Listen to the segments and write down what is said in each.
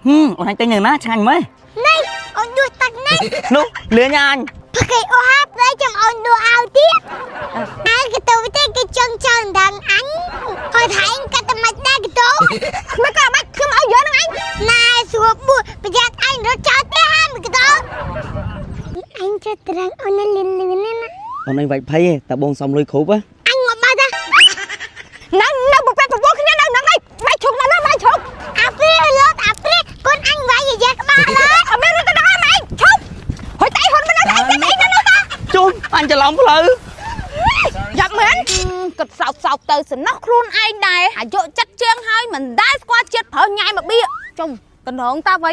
ហឹមអូនឯងទិញនៅណាឆ្ងាញ់ម៉េច នេះអូនដួសទឹកនេះ នោះលឿនញ៉ាញ ផឹកឯអូហាប្លែចាំអូនដួសឲ្យទៀតហើយកទៅទេគេចង់ចោលដងអញហើយថែងកាត់តែមិនដែរកទៅ មិនក៏មិនខ្ញុំឲ្យយកនឹងឯង ណែស្រួលបួប្រយ័ត្នអញរត់ចោលទេហាមកទៅអញចេះត្រង់អូនលឿនលឿនណា អូនឯងវាច់ភ័យទេតើបងសំលុយគ្រប់ហ៎ អញមកបាត់ នៅនៅប្រពន្ធប្រពន្ធគ្នានៅនឹងឯងវាយឈុកមកណាវាយឈុក អាព្រាលោតអាព្រាកូនអញវាយយ៉ាក្បាលហើយ អត់មានរឿងទៅដល់ឯងឈប់ហុយតៃហ៊ុនមិននៅឯងទេឯងនៅតា ជុំអញច្រឡំផ្លូវ យ៉ាប់មែនគិតសោកសោកទៅសំណោះខ្លួនឯងដែរអាយុចិត្តជាងហើយមិនដែលស្គាល់ជាតិប្រើញ៉ែមកបៀចុំតំណងតាវៃ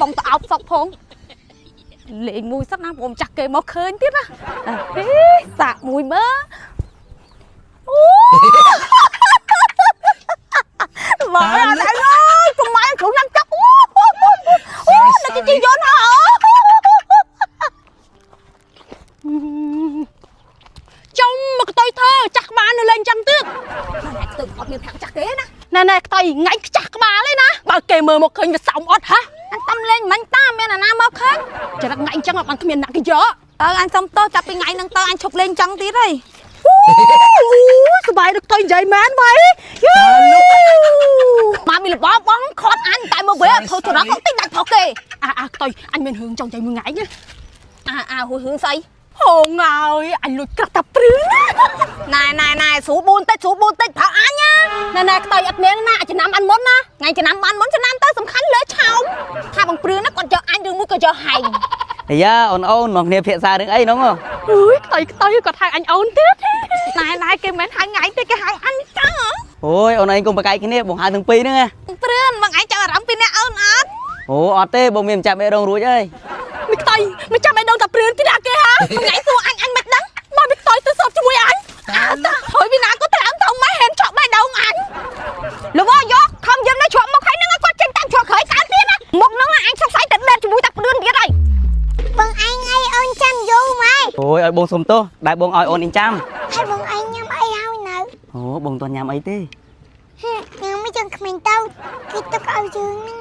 បងតអោបសុកផងលេងមួយសិនណាបងចាស់គេមកឃើញទៀតណាហេសាក់មួយមើលអូមកអត់អើយកុំមកគ្រូណាំចាប់អូអូនឹកជីយន្តហ៎ ចុំមកខ្ទុយធ្វើចាស់ក្បាលនៅលេងចឹងទៀតណែខ្ទុយអត់មានប្រាក់ចាស់គេណាណែណែខ្ទុយថ្ងៃខ្ចាស់ក្បាលឯណាបើគេមើលមកឃើញវាសោមអត់ហ៎អញតំលេងមិញតាមានអាណាមកឃើញចរិតថ្ងៃចឹងអត់បានគ្មានអ្នកគេយកតើអញសុំទោសចាប់ពីថ្ងៃហ្នឹងទៅអញឈប់លេងចឹងទៀតហើយអូសបាយដូចខ្ទុយនិយាយមែនវ៉ៃយូមកមានរបបបងខត់អញតែមកវិញធ្វើចរិតអត់តិចដាច់ប្រុសគេអាអាខ្ទុយអញមានរឿងចង់និយាយមួយថ្ងៃណាអាអាហួយរឿងស្អី ហងហើយអញលួចក្រាស់តាព្រឺណែណែណែស្រួលបួនតិចស្រួលបួនតិចប្រអញណាណែណែខ្ទុយអត់មានណាចំណាំអានមុនណាថ្ងៃចំណាំបានមុនចំណាំទៅសំខាន់លើឆោមថាបងព្រឿណាគាត់យកអញឬមួយក៏យកហែង អាយ៉ាអូនអូនមកគ្នាភាសារឿងអីហ្នឹងហ៎ អើយខ្ទុយខ្ទុយគាត់ហៅអញអូនទៀតណែណែគេមិនហៅថ្ងៃទេគេហៅអញចា អូយអូនឯងកុំប្រកែកគ្នាបងហៅទាំងពីរហ្នឹងណា ព្រឿនបងឯងចាប់អារម្មណ៍ពីអ្នកអូនអត់ អូអត់ទេបងមានម្ចាស់បេះដូងរួចហើយ មិនខ្ទុយមិនចាំឲ្យដងតាព្រឿនទៀតអាគេហ่าថ្ងៃសួរអញអញមិនដឹងមកមិនខ្ទុយទៅសបជាមួយអញហើយពីណាក៏ត្រាំទៅម៉ែហែមឆក់បេះដូងអញលវយកខំយើងនៅជ្រក់មកហើយនឹងគាត់ចេញតាមជ្រក់ក្រោយកើតទៀតណាមុខហ្នឹងអញសង្ស័យតែដេតជាមួយតាព្រឿនទៀតហើយ បងឯងអីអូនចាំយូរម៉ែ អូយឲ្យបងសុំទោសដែលបងឲ្យអូនអញចាំ ហើយបងឯងញ៉ាំអីហើយនៅ អូបងតន់ញ៉ាំអីទេ ញ៉ាំមិនចង់ក្មេងទៅគេទុកឲ្យយើងហ្នឹង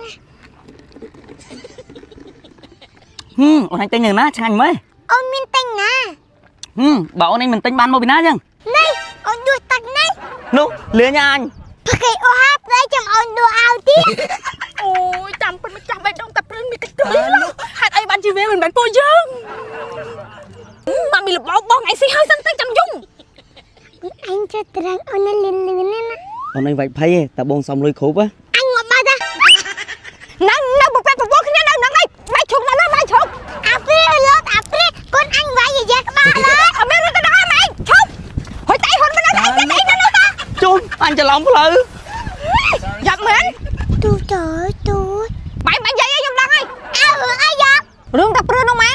ហឹមអូនឯងទិញនៅណាឆ្ងាញ់ម៉េច អូនមានទិញណា ហឹមបើអូនឯងមិនទិញបានមកពីណាចឹង នេះអូនដួសទឹកនេះ នោះលឿនញ៉ាញ ផឹកឯអូហាប្លែចាំអូនដួសឲ្យទៀត អូយចាំពិតម្ចាស់បេះដូងតាព្រឿនមានកិច្ចជួយហេតុអីបានជាវាមិនមែនពួកយើងមកមានរបបបងឯងស៊ីហើយសិនទៅចាំយំ អញចេះត្រង់អូនលឿនលឿនណា អូនឯងវាច់ភ័យទេតើបងសំលុយគ្រប់ហ៎ អញមកបាត់ នៅនៅប្រពន្ធប្រពន្ធគ្នានៅនឹងឯងវាយឈុកមកណាវាយឈុក អាព្រាលោតអាព្រាកូនអញវាយយ៉ាក្បាលហើយ អត់មានរឿងទៅដល់ឯងឈប់ហុយតៃហ៊ុនមិននៅឯងទេឯងនៅតា ជុំអញច្រឡំផ្លូវ យ៉ាប់មែន ទូទៅទូ បាយបាយយាយខ្ញុំដឹងហើយ អើរឿងអីយ៉ា រឿងតាព្រឿននោះមែន